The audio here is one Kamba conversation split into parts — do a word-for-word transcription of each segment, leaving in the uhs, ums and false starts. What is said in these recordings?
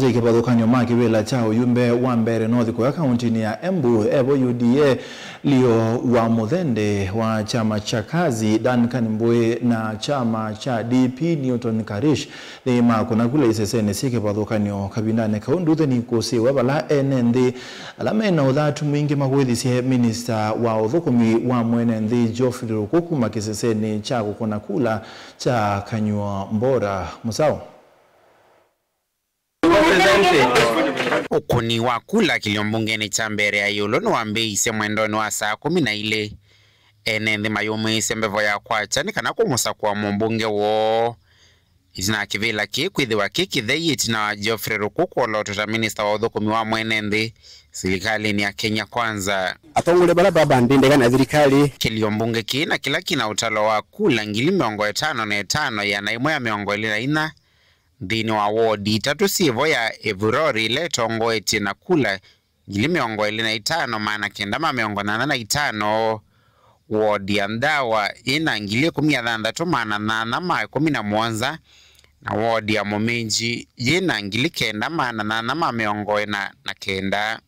Kĩvathũkany'o ma kĩvĩla kya ũyumbe wa Mbeere North kũya kaũntĩnĩ ya Embu, evo U D A Leo wa Mũthende wa kyama kya Kazi, Duncan Mbũĩ na kyama kya D P Newton Karish nĩmakũna kula isesenĩ syĩ kĩvathũkany'o kavindanĩ kau. Nduthĩ nikũsĩĩwe vala ene nthĩ ala me na ũthatu mwingĩ makũĩthisye minista wa ũthũkũmi wa mwene nthĩ Geoffrey Ruku kuma kĩsesenĩ kya kũkũna kula kya Kanywa Mbora. Mũsao. Ũkũni wa kula kĩlio mbungeni kya Mbeere ya ĩũlũ nĩwambĩĩisye mwendonĩ wa saa kũmi na ilĩ. Ene nthĩ mayũmĩĩsye mbevo ya kwakya nĩ kana kũmũsakũa mũmbunge woo. Ĩtina wa kĩvĩla kĩĩ kwĩthĩwa kĩ kĩthei ĩtina wa Geoffrey Ruku kwolotwa ta minista wa ũthũkũmi wa mwene nthĩ silikalĩnĩ ya Kenya Kwanza. Atongoria vala vavandĩ ndeka na thirikali. Kĩlio mbunge kĩĩ na kĩla kĩna ũtalo wa kula ngili mĩongo ĩtano na ĩtano ĩana ĩmwe ya mĩongo ĩlĩ na inya nthĩnĩ wa wodi itatũ syĩvo ya Evurori ĩla ĩtongoetye na kula ngili mĩongo ĩlĩ na itano maana kenda ma mĩongo nyanya na itano, wodi ya Ndawa yĩna ngili ĩkũmi na thanthatũ maana nyanya ma ĩkũmi na mũonza, na wodi ya Mũminji yĩna ngili kenda maana nyanya ma mĩongo ĩna na kenda.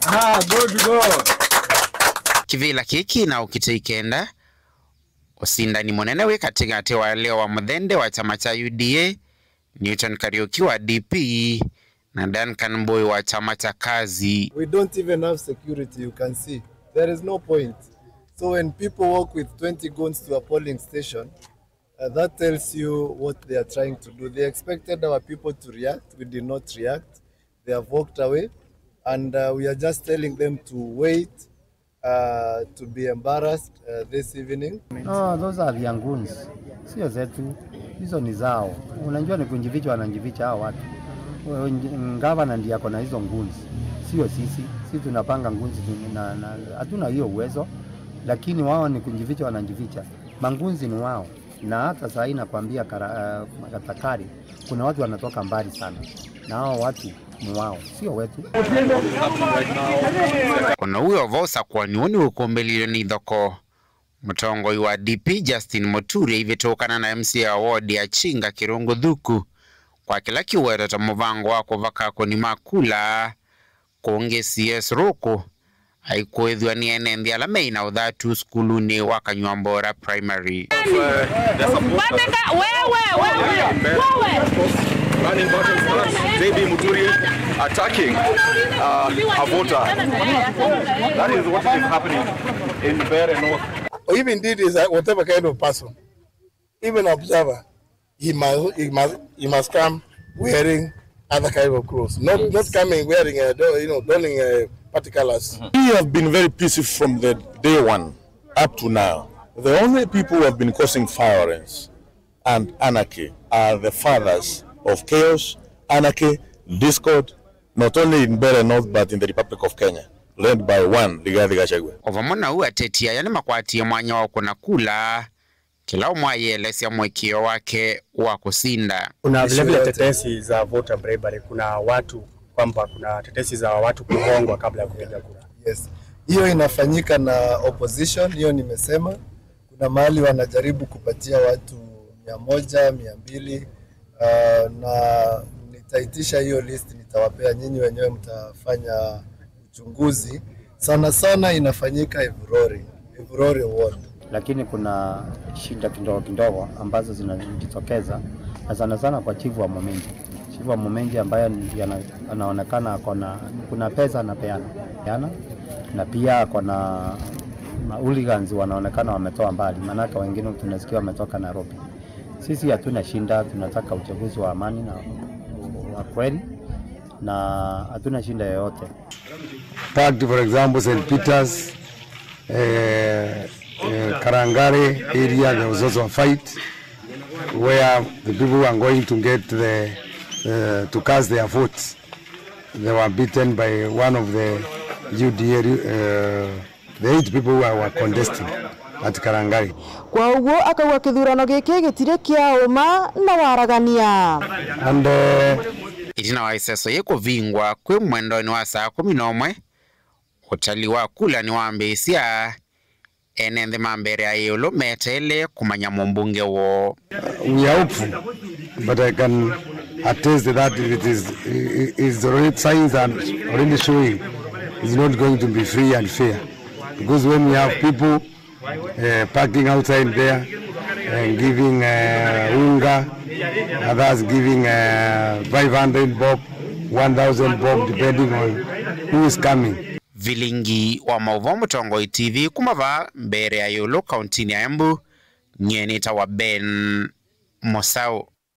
Ah, good go. Kĩvĩla kĩĩ kĩna ũkitĩi kenda, ũsindani mũnene wĩ katĩkatĩ wa Leo wa Mũthende wa kyama kya U D A, Newton Kariuki wa D P, na Duncan Mbũĩ wa kyama kya Kazi. We don't even have security, you can see. There is no point. So when people walk with twenty goons to a polling station, uh, that tells you what they are trying to do. They expected our people to react. We did not react. They have walked away. And, uh, we are just telling them to wait, uh, to be embarrassed, uh, this evening. No, those are their goons. Sio zetu. Hizo ni zao. Unajua ni kujificha wanajificha hao watu. Wewe nj-, gavana ndiye ako na hizo goons. Sio sisi. Sisi tunapanga goons tu na, na, hatuna hiyo uwezo. Lakini wao ni kujificha wanajificha. Magoons ni wao. Na hata saa hii nakwambia kara-, uh, Katakari, kuna watu wanatoka mbali sana. Na hao watu ni wao, sio wetu. Ona ũu wĩ o vo, ũsakũani ũũ nĩwĩkũmbĩlilwe nĩ ithoko. Mũtongoi wa D P Justin Mũturi aivĩtũkana na M C A wa wodi ya Chinga Kĩrũngũ Thuku kwa kĩla kĩwetwa ta mũvango wa kũvaka akũni ma kula. Kũngĩ C S Ruku aikũĩthw'a nĩ ene nthĩ ala meĩ na ũthatu sukulunĩ wa Kanywa Mbora Primary. Bandika, wewe, wewe, wewe. Burning bottom stance, J B Muturi attacking, uh, a voter. That is what is happening in Mbeere North. Or even did is, uh, whatever kind of person, even observer, he must, he must, he must come wearing other kind of clothes. Not, not coming wearing, uh, do-, you know, donning, uh, party colors. We have been very peaceful from the day one up to now. The only people who have been causing violence and anarchy are the fathers of chaos, anarchy, discord, not only in Mbeere North but in the Republic of Kenya, led by one Rigathi Gachagua. O vamwe na ũu, ateti aya nĩmakwatie mwanya wa kũna kula, kĩla ũmwe ayĩelesya mũĩkĩĩo wake wa kũsinda. Kuna vile vile tetesi za voter bribery, kuna watu kwamba kuna tetesi za watu kuhongwa kabla ya kupiga kura. Yes. Hiyo inafanyika na opposition, hiyo nimesema. Kuna mahali wanajaribu kupatia watu mia moja, mia mbili, ah, na nitaitisha hiyo list, nitawapea nyinyi, wenyewe mtafanya uchunguzi. Sana sana inafanyika Evurori, Evurori ward. Lakini kuna shida kidogo kidogo ambazo zinajitokeza, na sana sana kwa chifu wa Momenji. Chifu wa Momenji ambaye ni-, ana-, anaonekana ako na, kuna pesa anapeana, peana, na pia ako na ma hooligans wanaonekana wametoa mbali, maanake wengine tunasikia wametoka Nairobi. Sisi hatuna shida, tunataka uchaguzi wa amani na wa kweli, na hatuna shida yoyote. Parked, for example, Saint Peter's, eh, eh, Karangare area, there was also a fight where the people who are going to get the, uh, to cast their votes, they were beaten by one of the U D A, uh, the eight people who were contesting at Karangare. Kwa ũw'o, akauga kĩthurano gĩkĩ gĩtirĩ kĩa ũma na waragania. And, uh, Ĩtina wa ĩseso yĩĩ kũvingwa kwĩ mwendonĩ wa saa kũmi na ũmwe, ũtali wa kula nĩwambĩĩsya, ene nthĩ ma Mbeere ya Ĩũlũ meteele kũmanya mũmbunge woo. We are hopeful, but I can attest that it is, is the real signs are already showing it's not going to be free and fair, because when we have people uh, parking outside there and giving uh, unga, others giving uh, five hundred bob, one thousand bob, depending on who is coming. Vilingi wa maũvoo Mũtongoi T V kuma vaa Mbeere ya Ĩũlũ kauntinĩ ya Embu, nyie nĩtawa Ben Mũsaũ.